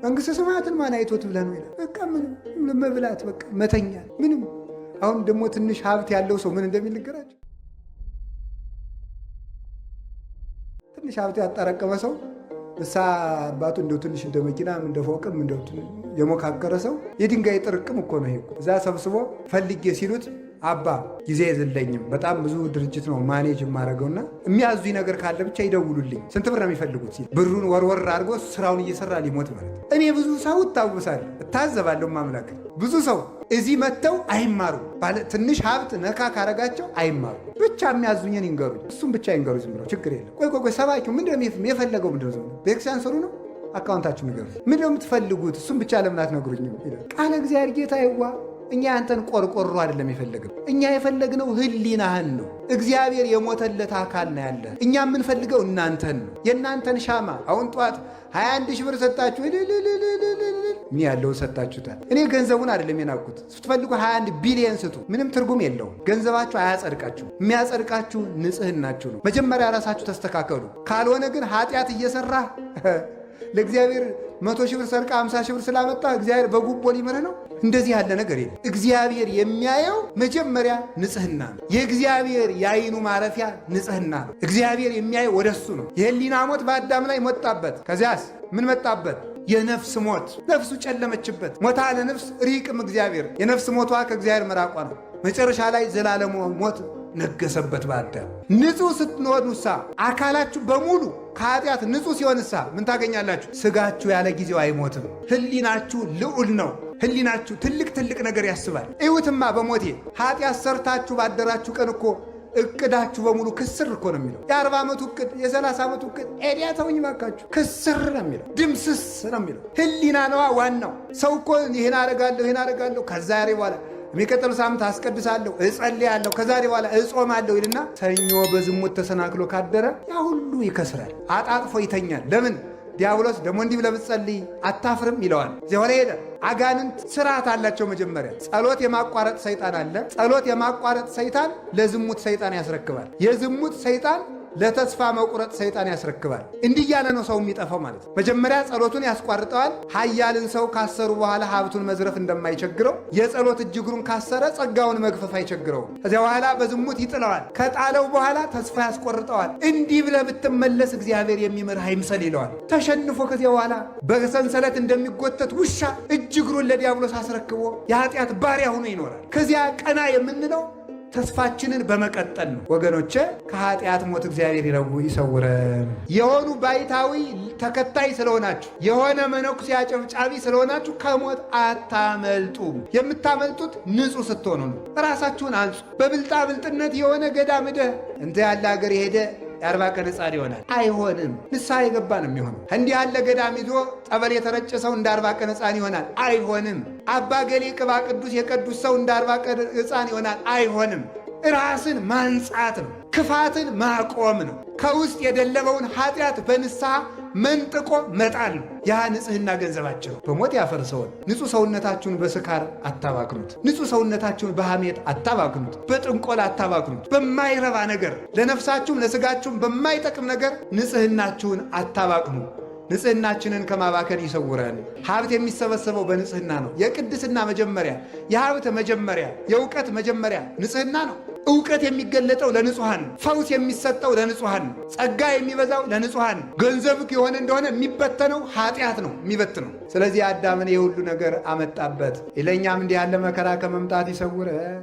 መንግሥተ ሰማያትን ማን አይቶት ብለህ ነው ይላል። በቃ ምንም መብላት፣ በቃ መተኛ፣ ምንም። አሁን ደግሞ ትንሽ ሀብት ያለው ሰው ምን እንደሚል ንገራቸው። ትንሽ ሀብት ያጠራቀመ ሰው እሳ አባቱ እንደው ትንሽ እንደ መኪናም እንደ ፎቅም እንደው የሞካከረ ሰው የድንጋይ ጥርቅም እኮ ነው ይሄ እኮ። እዛ ሰብስቦ ፈልጌ ሲሉት አባ ጊዜ የለኝም፣ በጣም ብዙ ድርጅት ነው manage የማደርገውና የሚያዙኝ ነገር ካለ ብቻ ይደውሉልኝ። ስንት ብር ነው የሚፈልጉት ሲል ብሩን ወርወር አድርጎ ስራውን እየሰራ ሊሞት ማለት ነው። እኔ ብዙ ሰው እታወሳለሁ፣ እታዘባለሁ። ማምላክ ብዙ ሰው እዚህ መጥተው አይማሩ፣ ትንሽ ሀብት ነካ ካረጋቸው አይማሩ። ብቻ የሚያዙኝን ይንገሩኝ፣ እሱም ብቻ ይንገሩ፣ ዝም ብለው ችግር የለም። ቆይ ቆይ ቆይ፣ ሰባኪው ምንድን ነው የፈለገው? ምንድን ነው ቤተክርስቲያን ስሩ ነው አካውንታችሁ ንገሩኝ። ምንድን ነው የምትፈልጉት? እሱም ብቻ ለምን አትነግሩኝም? ይላል ቃለ እግዚአብሔር። ጌታ ይዋ እኛ ያንተን ቆርቆሮ አይደለም የፈለግነው። እኛ የፈለግነው ሕሊናህን ነው። እግዚአብሔር የሞተለት አካል ነው ያለ። እኛ የምንፈልገው እናንተን ነው፣ የእናንተን ሻማ። አሁን ጠዋት 21 ሺህ ብር ሰጣችሁ፣ ምን ያለውን ሰጣችሁታል። እኔ ገንዘቡን አይደለም የናኩት። ስትፈልጉ 21 ቢሊየን ስጡ፣ ምንም ትርጉም የለውም። ገንዘባችሁ አያጸድቃችሁ። የሚያጸድቃችሁ ንጽህናችሁ ነው። መጀመሪያ ራሳችሁ ተስተካከሉ። ካልሆነ ግን ኃጢአት እየሰራህ ለእግዚአብሔር 100 ሺህ ብር ሰርቃ 50 ሺህ ብር ስላመጣ እግዚአብሔር በጉቦ ሊምርህ ነው? እንደዚህ ያለ ነገር የለም። እግዚአብሔር የሚያየው መጀመሪያ ንጽህና ነው። የእግዚአብሔር የአይኑ ማረፊያ ንጽህና ነው። እግዚአብሔር የሚያየው ወደሱ ነው። የህሊና ሞት በአዳም ላይ መጣበት። ከዚያስ ምን መጣበት? የነፍስ ሞት። ነፍሱ ጨለመችበት። ሞታ ለነፍስ ሪቅም እግዚአብሔር። የነፍስ ሞቷ ከእግዚአብሔር መራቋ ነው። መጨረሻ ላይ ዘላለሙ ሞት ነገሰበት በአዳም። ንጹሕ ስትሆኑሳ አካላችሁ በሙሉ ከኃጢአት ንጹሕ ሲሆንሳ ምን ታገኛላችሁ? ስጋችሁ ያለ ጊዜው አይሞትም። ህሊናችሁ ልዑል ነው። ህሊናችሁ ትልቅ ትልቅ ነገር ያስባል። እዩትማ በሞቴ ኃጢአት ሰርታችሁ ባደራችሁ ቀን እኮ እቅዳችሁ በሙሉ ክስር እኮ ነው የሚለው። የ40 ዓመቱ እቅድ፣ የ30 ዓመቱ እቅድ ኤዲያ ተውኝ ባካችሁ፣ ክስር ነው የሚለው፣ ድምስስ ነው የሚለው። ህሊና ነዋ ዋናው። ሰው እኮ ይህን አደርጋለሁ ይህን አደርጋለሁ ከዛሬ በኋላ የሚቀጥለው ሳምንት አስቀድሳለሁ፣ እጸልያለሁ፣ ከዛሬ በኋላ እጾማለሁ ይልና ሰኞ በዝሙት ተሰናክሎ ካደረ ያ ሁሉ ይከስራል። አጣጥፎ ይተኛል። ለምን? ዲያብሎስ ደግሞ እንዲህ ብለህ ብትጸልይ አታፍርም ይለዋል። እዚያ ኋላ ሄደ። አጋንንት ስርዓት አላቸው። መጀመሪያ ጸሎት የማቋረጥ ሰይጣን አለ። ጸሎት የማቋረጥ ሰይጣን ለዝሙት ሰይጣን ያስረክባል። የዝሙት ሰይጣን ለተስፋ መቁረጥ ሰይጣን ያስረክባል። እንዲህ እያለ ነው ሰው የሚጠፋው ማለት ነው። መጀመሪያ ጸሎቱን ያስቋርጠዋል። ኃያልን ሰው ካሰሩ በኋላ ሀብቱን መዝረፍ እንደማይቸግረው የጸሎት እጅ እግሩን ካሰረ ጸጋውን መግፈፍ አይቸግረውም። ከዚያ በኋላ በዝሙት ይጥለዋል። ከጣለው በኋላ ተስፋ ያስቆርጠዋል። እንዲህ ብለህ ብትመለስ እግዚአብሔር የሚምርህ አይምሰል ይለዋል። ተሸንፎ ከዚያ በኋላ በሰንሰለት እንደሚጎተት ውሻ እጅ እግሩን ለዲያብሎስ አስረክቦ የኃጢአት ባሪያ ሆኖ ይኖራል። ከዚያ ቀና የምንለው ተስፋችንን በመቀጠል ነው። ወገኖቼ ከኃጢአት ሞት እግዚአብሔር ይሰውረን። የሆኑ ባይታዊ ተከታይ ስለሆናችሁ፣ የሆነ መነኩሴ አጨብጫቢ ስለሆናችሁ ከሞት አታመልጡም። የምታመልጡት ንጹሕ ስትሆኑ ነው። ራሳችሁን አንጹ። በብልጣብልጥነት የሆነ ገዳም ሄደህ እንተ ያለ ሀገር የሄደ የ40 ቀን ሕፃን ይሆናል? አይሆንም። ንስሐ የገባ ነው የሚሆነው። እንዲህ ያለ ገዳም ይዞ ጠበል የተረጨ ሰው እንደ 40 ቀን ሕፃን ይሆናል? አይሆንም። አባ ገሌ ቅባ ቅዱስ የቀዱስ ሰው እንደ 40 ቀን ሕፃን ይሆናል? አይሆንም። ራስን ማንጻት ነው። ክፋትን ማቆም ነው። ከውስጥ የደለበውን ኃጢአት በንስሐ መንጥቆ መጣል ነው። ያ ንጽህና ገንዘባቸው በሞት ያፈርሰውን። ንጹሕ ሰውነታችሁን በስካር አታባክኑት። ንጹሕ ሰውነታችሁን በሐሜት አታባክኑት። በጥንቆላ አታባክኑት። በማይረባ ነገር ለነፍሳችሁም ለስጋችሁም በማይጠቅም ነገር ንጽህናችሁን አታባክኑ። ንጽህናችንን ከማባከን ይሰውረን። ሀብት የሚሰበሰበው በንጽህና ነው። የቅድስና መጀመሪያ፣ የሀብት መጀመሪያ፣ የእውቀት መጀመሪያ ንጽህና ነው። እውቀት የሚገለጠው ለንጹሐን ነው። ፈውስ የሚሰጠው ለንጹሐን ነው። ጸጋ የሚበዛው ለንጹሐን ነው። ገንዘብ የሆነ እንደሆነ የሚበተነው ኃጢአት ነው የሚበትነው። ስለዚህ አዳምን የሁሉ ነገር አመጣበት። ለእኛም እንዲህ ያለ መከራ ከመምጣት ይሰውረን።